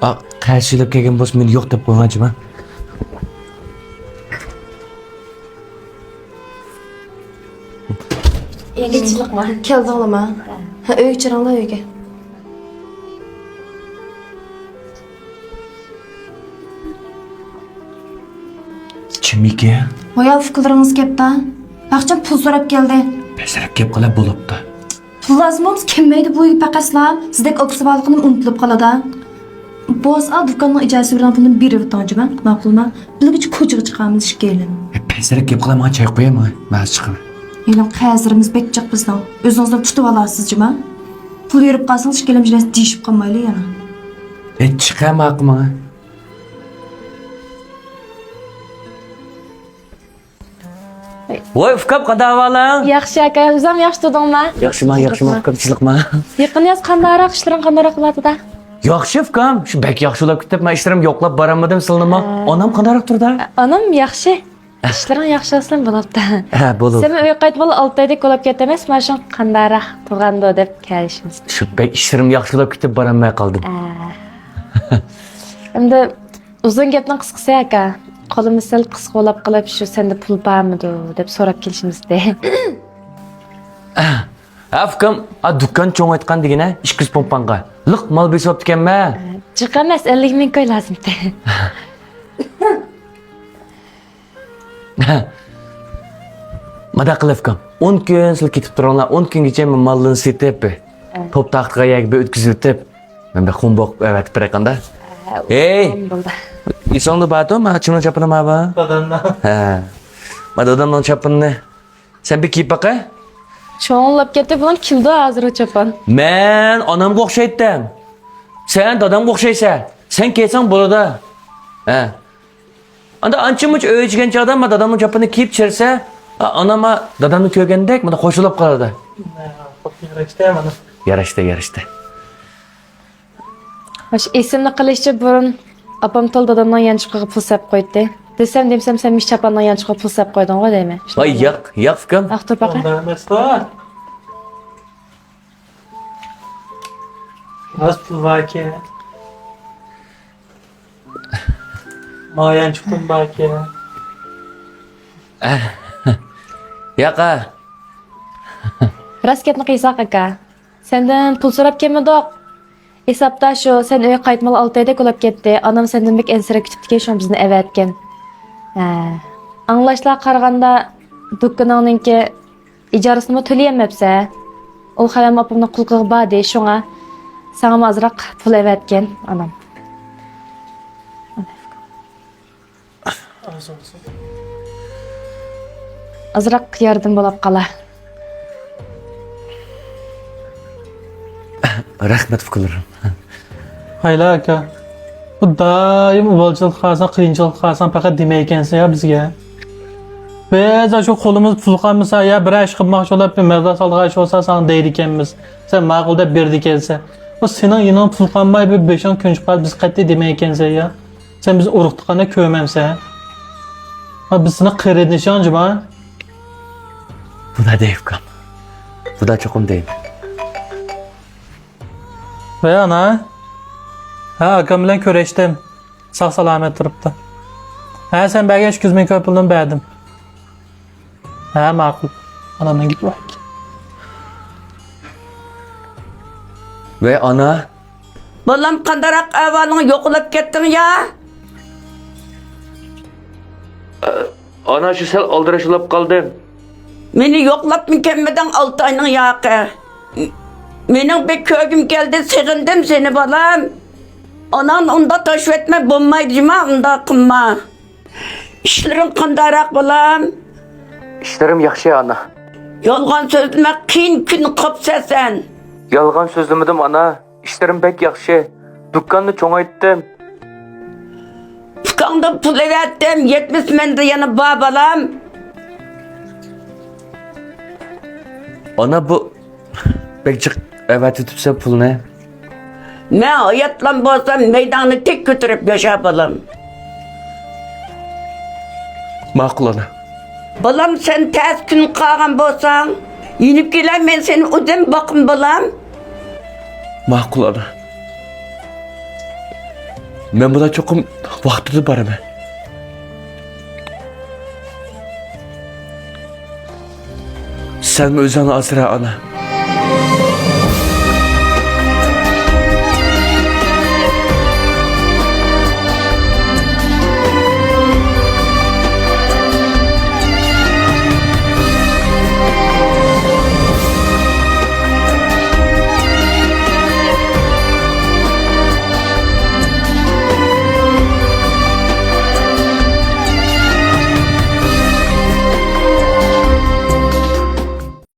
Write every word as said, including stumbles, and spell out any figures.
ئا، قەرز ئېلىپ كەلگەن بولسا مېنى يوق دەپ قويغانچىما؟ ئىگىچىلىقما؟ كەلدىڭلارما؟ ھە، ئۆيگە چىرىڭلار، ئۆيگە. كىمىكى؟ ھويا، ئۇكىلىرىڭىز كەپتا. ھەقچان پۇل سوراپ كەلدى. بەسرەپ گەپ قىلىپ بولۇپتۇ. پۇل لازىم بولمىسا كەلمەيدۇ بۇ ئۆيگە پەقەتلا. سىزدەك ئاكىسى بارلىقىنى ئۇنتۇلۇپ قالىدۇ. بولسا دۇكاننىڭ ئىجارىسى بېرىدىغان پۇلنى بېرىۋېتىڭ جۇما. ماقۇلما؟ بىلگۈچە كوچىغا چىقارمىز ئىككىيلەن. بەسرەپ گەپ قىلىپ ماڭا چاي قويە ماڭا. مەن ھازىر چىقىمەن. ھېلىڭ قەرزلىرىمىز بەك جىق بىزنىڭ. ئۆزىڭىزنى تۇتۇۋالارسىز جۇما. پۇل بېرىپ قالسىڭىز ئىككىيلەن بىلەن دېيىشىپ قالمايلى يەنە. ھېچ چىقە ماقۇل ماڭا. ۋاي ئۇكام، قانداق ئەھۋالىڭ؟ ياخشى ئاكا، ئۆزۈڭ ياخشى تۇردۇڭما؟ ياخشىما، ياخشىما ئۇكام، تىنچلىقما؟ يېقىن ياز قانداقراق، ئىشلىرىڭ قانداقراق بولاتتى؟ ياخشى ئۇكام، شۇ بەك ياخشى بولاپ كېتىپ، مەن ئىشلىرىمنى يوقلاپ بارالمىدىم سىلىنىمۇ. ھە. ئانام قانداقراق تۇردا؟ ئانام ياخشى. ئىشلىرىڭ ياخشى بولسىلا بولۇپتۇ. ھە، بولۇپ. سەن ئۆيگە قايتىپ ئالتە ئايدەك بولاپ كەتتى ئەمەس، مانا شۇڭا قانداقراق تۇرغاندۇ دەپ كەلىشىمىز. شۇ بەك ئىشلىرىم ياخشى بولاپ كېتىپ بارالماي قالدىم. ھە. ئەمدى ئۇزۇن گەپنىڭ قىسقىسى، ئاكا، قولىمىز سەل قىسقا بولاپ قېلىپ، شۇ سەندە پۇل بارمىدۇ دەپ سوراپ كېلىشىمىزدى. ھە ئۇكام، ئا، دۇكان چوڭايتقان دېگىنە، ئىككى يۈز پوڭ پاڭغا لىق مال بېسىۋاپتىكەنمە. جىق ئەمەس، ئەللىك مىڭ كوي لازىمتى. مانداق قىلىپ ئۇكام، ئون كۈن سىلەر كېتىپ تۇرۇڭلار، ئون كۈنگىچە مەن ماللىرىنى سېتىپ، توپ تارتىدىغان يەرگە بىر ئۆتكۈزۈۋېتىپ، مەن بىر خۇمبوق ئەۋەتىپ بېرەي قاندا؟ ھەي! ئېسىڭدە بارتۇ، ما چىمنىڭ چاپىنى ما بار؟ دادامنىڭ. ھە. ما دادامنىڭ چاپىنىنى سەن بىر كىيىپ باقە. چوڭلاپ كەتتى، بۇنىڭ كېلىدۇ ھازىر ئۇ چاپان. مەن ئانامغا ئوخشايتتىم. سەن دادامغا ئوخشايسەن. سەن كىيسەڭ بولىدۇ. ھە. ئاندا ئانچە-مۇنچە ئۆي ئىچىگەن چاغدا ما دادامنىڭ چاپىنىنى كىيىپ چىرسە، ئا، ئانام ما دادامنى كۆرگەندەك مانا خوش بولاپ قالىدۇ. ياراشتى، مانا. ياراشتى، ياراشتى. مۇشۇ ئېسىمدە قېلىشىچە بۇرۇن ئاپام تولا دادامنىڭ يانچۇقىغا پۇل سېلىپ قوياتتى. دېسەم دېمىسەم سەن مۇشۇ چاپاننىڭ يانچۇقىغا پۇل سېلىپ قويدۇڭغۇ دەيمەن. ۋاي ياق، ياق ئۇكام. ئاختۇر باقە. ئۇنداق ئەمەس بۇ. راست پۇل باركەن. مايان چىقتىم باركەن. ياقا. راست گەپنى قىلساق ئاكا. سەندىن پۇل سوراپ كەلمىدۇق. ھېسابتا شۇ، سەن ئۆيگە قايتمىغىلى ئالتە ئايدەك بولاپ كەتتى. ئانام سەندىن بەك ئەنسىرەپ كۈتۈپتىكەن، شۇڭا بىزنى ئەۋەتكەن. ھە. ئاڭلاشلارغا قارىغاندا، دۇكىنىڭنىڭكى ئىجارىسىنىمۇ تۆلىيەلمەپسەن. ئۇ خەۋەرمۇ ئاپامنىڭ قۇلىقىغا باردى، شۇڭا ساڭىمۇ ئازراق پۇل ئەۋەتكەن ئانام. ئازراق ياردىمى بولاپ قالا. رەھمەت، ئۇكىلىرىم. ھايلا ئاكا، بۇ دائىم ئۇۋالچىلىق قىلساڭ، قىيىنچىلىق قىلساڭ پەقەت دېمەيكەنسەن يا بىزگە. بەزى شۇ قولىمىز پۇل قالمىسا يا بىرەر ئىش قىلماقچى بولۇپ، بىر مەبلەغ سالىدىغان ئىش بولسا ساڭا دەيدىكەنمىز. سەن ماقۇل دەپ بېرىدىكەنسەن. بۇ سېنىڭ يېنىڭ پۇل قالماي، بىر بېشىڭ كۆنۈپ قالسا بىز قەتئىي دېمەيكەنسەن يا. سەن بىزنى ئۇرۇق-تۇغقاندەك كۆرمەمسەن؟ ھە، بىز سېنىڭ قېرىندىشىڭ جۇما. بۇدا دەي ئۇكام. بۇدا چوقۇم دەيمەن. ۋەي ئانا. ھە، ئاكام بىلەن كۆرۈشتۈم. ساق-سالامەت تۇرۇپتۇ. ھە، سەن بەرگەن ئىككى يۈز مىڭ كوي پۇلنى بەردىم. ھە، ماقۇل. ئانامنىڭ گېپى بار. ۋەي ئانا. بالام، قانداقراق ئەھۋالىڭ، يوقىلاپ كەتتىڭ يا؟ ئانا، شۇ سەل ئالدىراش بولاپ قالدىم. مېنى يوقلاپمۇ كەلمىدىڭ ئالتە ئاينىڭ ياقى. مېنىڭ بەك كۆرگۈم كەلدى، سېغىندىم سېنى بالام. ئاناڭنى ئۇنداق تاشلىۋەتمە، بولمايدۇ جۇما، ئۇنداق قىلما. ئىشلىرىڭ قانداقراق بالام؟ ئىشلىرىم ياخشى ئانا. يالغان سۆزلىمە، قىيىن كۈن قاپسەن سەن. يالغان سۆزلىمىدىم ئانا، ئىشلىرىم بەك ياخشى. دۇكاننى چوڭايتتىم. ئۇكاڭدىن پۇل ئەۋەتتىم، يەتمىش مەندە يەنە بار بالام. ئانا بۇ بەك جىق ئەۋەتىۋېتىپسەن پۇلنى. مەن ھاياتلام بولسام مەيدەڭنى تىك كۆتۈرۈپ ياشا بالام. ماقۇل ئانا. بالام سەن تەس كۈن قالغان بولساڭ يېنىپ كېلە مەن سېنى ئۆزۈم باقىمەن بالام. ماقۇل ئانا. مەن بۇلار چوقۇم ۋاقتىدا بارىمەن. سەنمۇ ئۆزۈڭنى ئاسرا، ئانا.